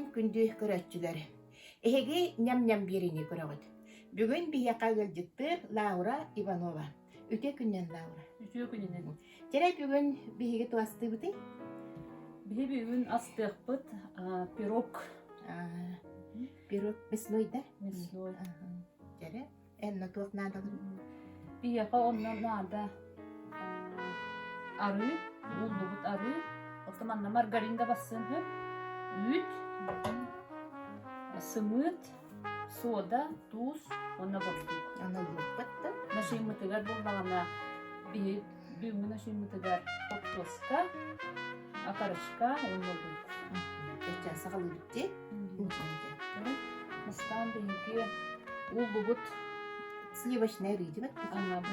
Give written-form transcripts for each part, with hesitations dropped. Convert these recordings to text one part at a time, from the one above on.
күнүнэн күндү көрөөччүлэр! Эһиги ньам-ньам биэриини көрөҕүт. Бүгүн биһиэхэ ыалдьыттыыр Лаура Иванова. Үтүө күнүнэн, Лаура. Үтүө күнүнэн. Дьэрэ бүгүн биһиги туастыыбытый? Биһи бүгүн астыахпыт пирог. Пирог мясной да? Мясной. Дьэрэ, энно туох наадалый? Биһиэхэ онно наада арыы, ууллубут арыы, оттон манна маргарин да бассыан сөп, үүт, сымыыт, суода, туус уонна бурдук. Аны луукпат да? Нашыймытыгар буллаҕына биһи бүгүҥҥү нашыймытыгар хортуоска, окорочка уонна луук. Сейчас саҕалыыбыт дии. Бастаан биһиги ууллубут Сливочное арыы диэбит. Ана бу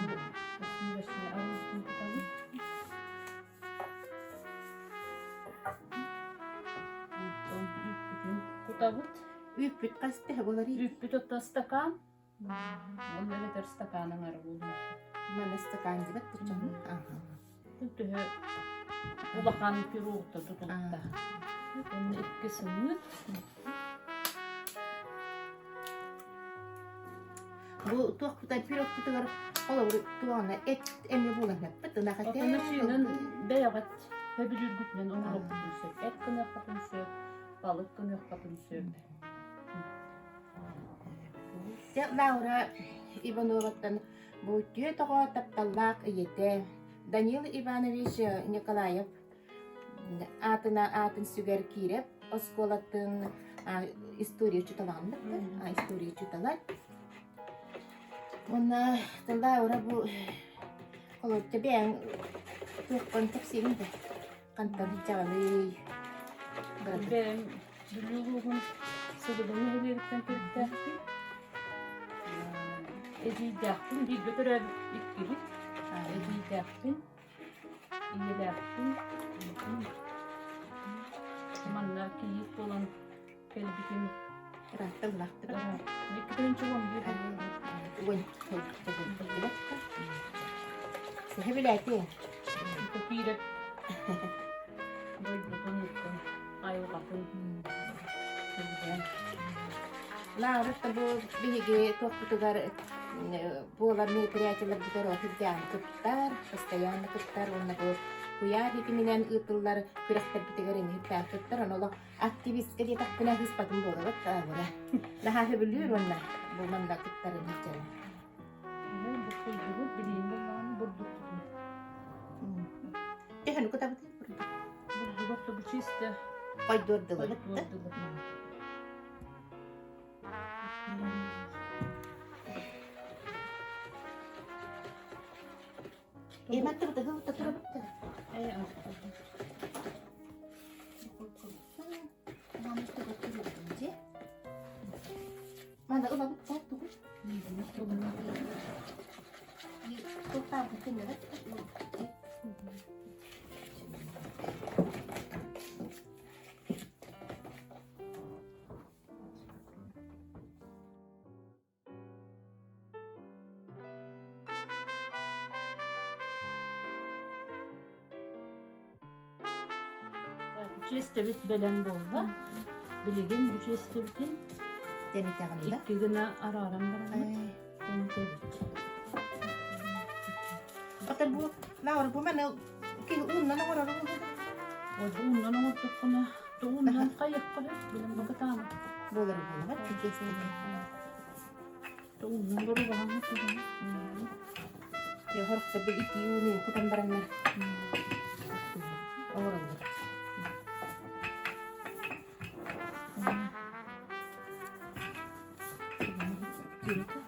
сливочное арыытын кутабыт. Онтон үүппүтүн кутабыт. Үүппүт хас төһө буоларый? Үүппүт оттон стакан. Уонна эбэтэр стакан аҥара буолуон сөп. Манна стакан диэбит туччаҕын. Төһө улахан пирогта тутулуктаах. Уонна икки сымыыт. Бу туохпутан пирогпутугар холобур туоҕана эт эмиэ буолан эппит ынах этэ. Отону сыынан бэйэҕит сөбүлүүргүтүнэн оҥоруоххутун сөп. Эт гыныаххытын сөп, балык гыныаххытын сөп. Дьэ, Лаура Ивановаттан бу үтүө тоҕо тапталлаах ийэтэ Данил Иванович Николаев аатына аатын сүгэр киирэп оскуолатын история учууталаҕын история учуутала. Уонна Лаура бу холобур бэйэҥ туоххун кэпсиигин да хантан сылдьаҕыный? Бэйэм Бүлүү улууһун Сылыбын нэһилиэгиттэн төрүттээхпин. Эдьиийдээхпин, бииргэ төрөөбүт иккибит. Эдьиийдээхпин, ийэлээхпин. Манна кийиит буолан кэлбитим. Ыраатта улааттыбыт. 211 Уон Сэһэ билээти. Киирэп дойдутун айылҕатын сөбүлээн. Лаабыт бу биһиги туохпутугар буолар мероприятиеларбытыгар үрдээн кыттар, постоянно кыттар уонна бу куйаар ситиминэн ыытыллар күрэхтэрбитигэр эмиэ үрдээн кыттар. Ону олох активистка диэтэхпинэ ыспатын буолабыт була. Наһаа сөбүлүүр уонна бу манна кыттарын сылдьарын. Бурдугут билиин буллаҕына бурдук тутун. Төһөнү кутабытый бурдук? Бурдугу тобу чисто Хойдуор дылыбыт да? Мана ылабыт да тугу? Туохтаабыт көннөрөт. Чиэстэбит бэлэм буолла. Билигин бу чиэстэбитин Тэнитэҕин да? икки гына арааран бараммыт тэнитэбит. Оттон бу Лаура бу маны киһи ууннан оҥорор буолуо. Ой, бу ууннан оҥордоххуна, ууннан хайыахха сөп, билэн бакытаана. Буолар буоллаҕа тиэстэбит. Ууннан боруобалааммыт туһунан. Дьэ, хорохтор бу итии ууну кутан бараннар оҥороллор.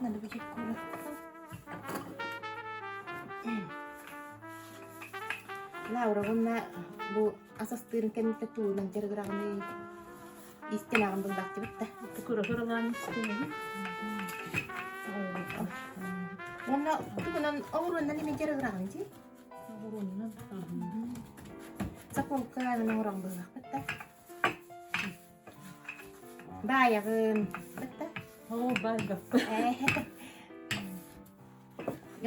Надо будет Лаура уонна бу ас астыырын кэнниттэн тугунан дьарыгыраҕыный? Истэн ааҕан буллаахтыбыт да. Кыра-кыралаан истэбин. Уонна тугунан оҕуруоннан эмиэ дьарыгыраҕын дии? Оҕуруоннан. Заколка оҥорон быһыахпыт да. Баайаҕын бытта. Оо, баайбаппын.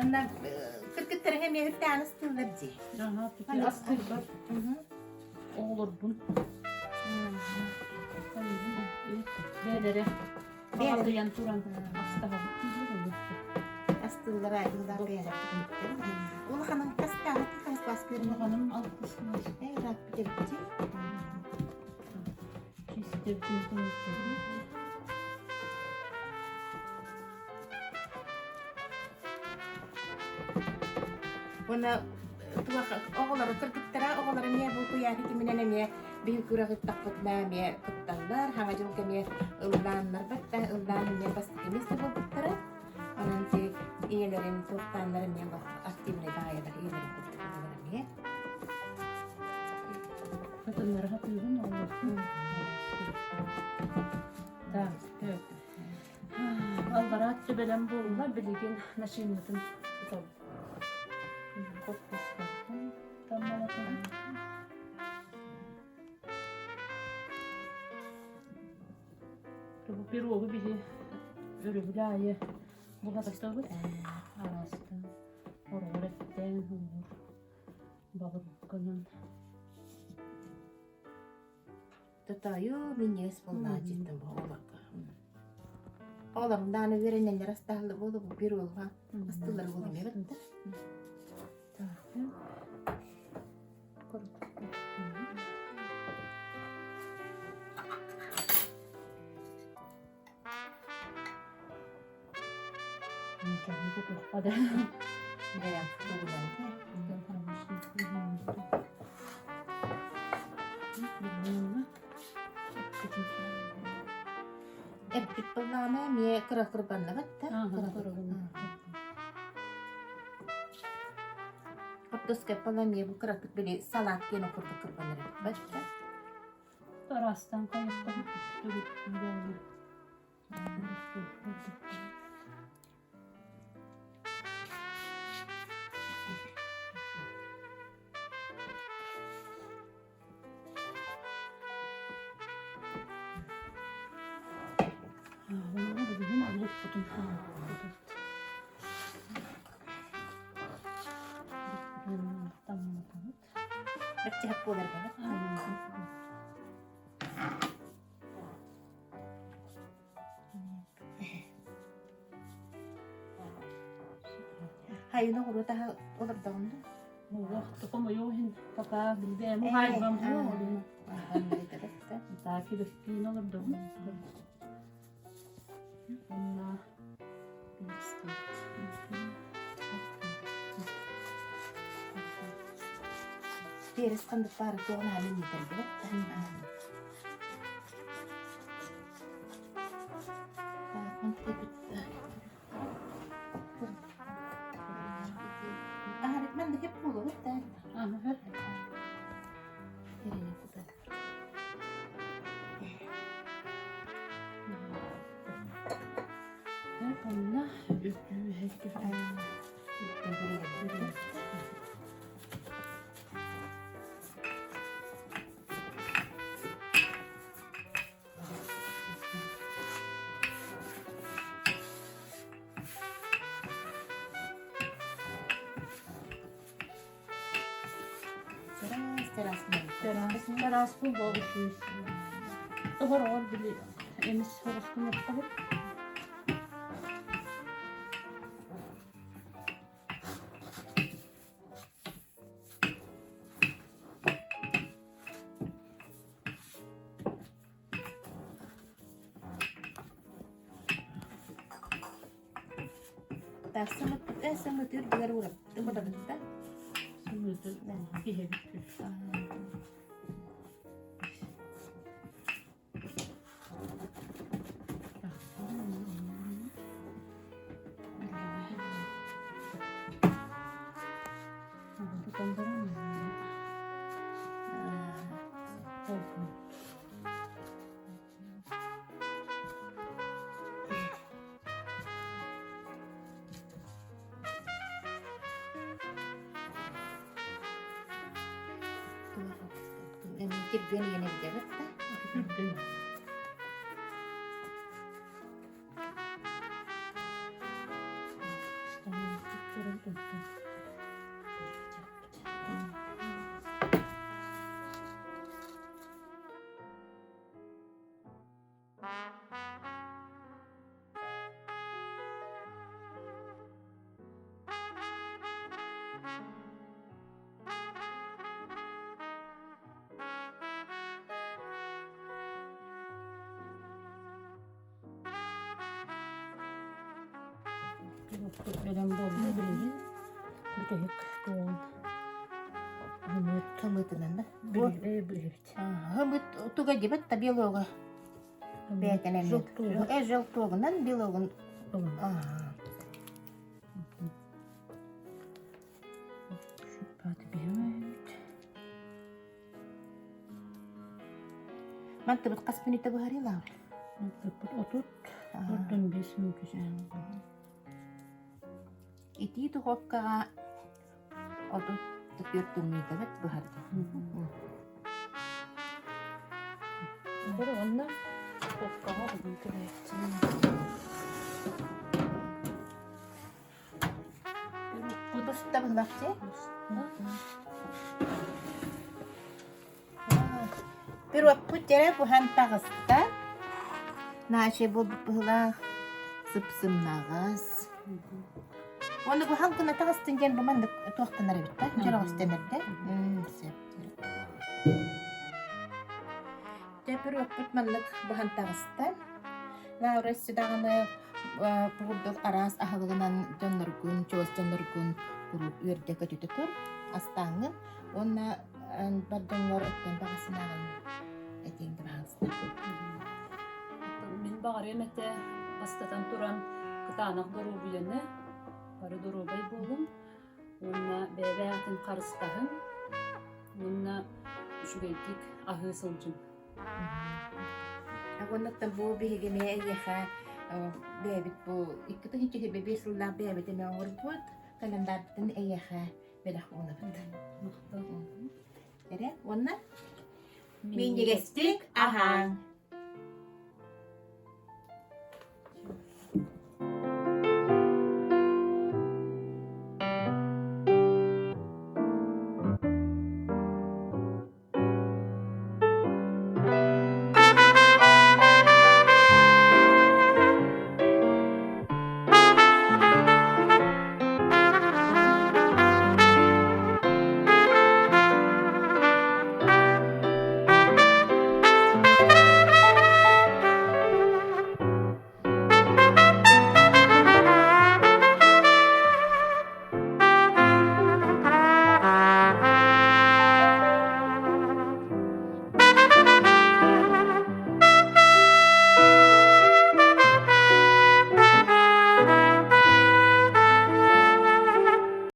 Онно кыргыттарыҥ эмиэ үрдээн астыыллар дии. Аһа, астыырбар. Оҕолорбун. Бээлэрэ Баҕатыйан туран астаһабыт. Астыыллара ыллаах бэйэлэр Улаханын хастаах хас класс көрүнэ? Улаханым алтыс класс. Ырааппыт Чистебин тымтыбыт. Уонна туох оҕолору кыргыттара оҕолоро эмиэ бу куйаар ситиминэн эмиэ биһи күрэҕиттахпытына эмиэ кытталлар, хаҥа дьылга эмиэ ыллааннар батта ыллаан эмиэ бастакы миэстэ буолбуттара. Онон ти ийэлэрин туохтааннар эмиэ активнай баайалар ийэлэрин курдук буолар эмиэ. Хатыннары хатыыбын оҕолорбун. Так, так. Аллараа төбөлөн буолла, билигин начыыммытын тутабыт. Хоппускаттан таммалатабын. Бу пирогу биһи өрөбүл аайы буһаттабыт. Араастан хороҕор эттээн уур балыкканан. Тотойу минньигэс буоллааччыттан бу оҕолорго. Оҕолорум даҕаны үөрэнэллэр астаһаллар буолуо бу пирога астыыллар буолуо эмиэ бытта. Бэйэм тугунан Эппит былаана эмиэ кыра кырбаннабат да Хортуоска эмиэ бу кыратык били салат диэн курдук кырбанар эбит да Араастан хайыхтаһыт төрүт Бэртиһэп буолар бабат. Хайына оҕуруот аһа олордоҕун да? Хомойуох пока билбэм уһаайбам Так килэстиин олордоҕун. Онна Перес ханнык баара туоҕун аһа минньитэрбит. Онно үтүүһэ Чараас буолуо үчүгэй. Тоһороҕор били эмис соҕус гыныахтаһыт. Сымыт үрдүгэр уурап, Сымыты иһэбит. Кирбиэн иэнэ билэбит да. Пирогпут бэлэм буолла билигин. Бүтэһик туоҕун хымыт. Хымытынан да? Билэбит. Хымыт туга дебет та белога. Бэйэтинэн. Желтуга. Э, желтугунан белогун. Шуппаты биһэбит. Мантыбыт хас мүнүүтэ быһарыылаах? Мантыбыт 30, 45 мүнүүтэ. Итии духовкаҕа 34 тымныытабыт быһарда. Бары онно духовкаҕа угун кэбиһэбит. Буста быһылахчы. Пирогпут дьэрэ буһан таҕыста. Наачай буолбут быһылаах, сып-сымнаҕас. Уонна буһан гына таҕыстын диэн бу маннык туохтанар эбит да, дьороҕостон эрдэ. Сөп. Дьэ пирогпут маннык буһан таҕыста. Лаура өссө даҕаны бу курдук араас аһылыгынан дьонноргун, чугас дьонноргун куруук үөрдэ-көтүтэ тур, астааҥҥын уонна бар дьоҥҥор өттөн баҕасынаҕын этиэҥ да баҕаста. Мин баҕарыам этэ бастатан туран кытаанах доруобуйаны, бары доруобай буолуҥ уонна бэйэ-бэйэҕитин харыстаһыҥ уонна үчүгэйдик аһыы сылдьыҥ. Уоннаттан бу биһиги эмиэ эйиэхэ бэйэбит бу 2005 сыллаах бэйэбит эмэ оҥорбут календарбытын эйиэхэ бэлэх уунабыт. Эрэ уонна минньигэстик аһааҥ!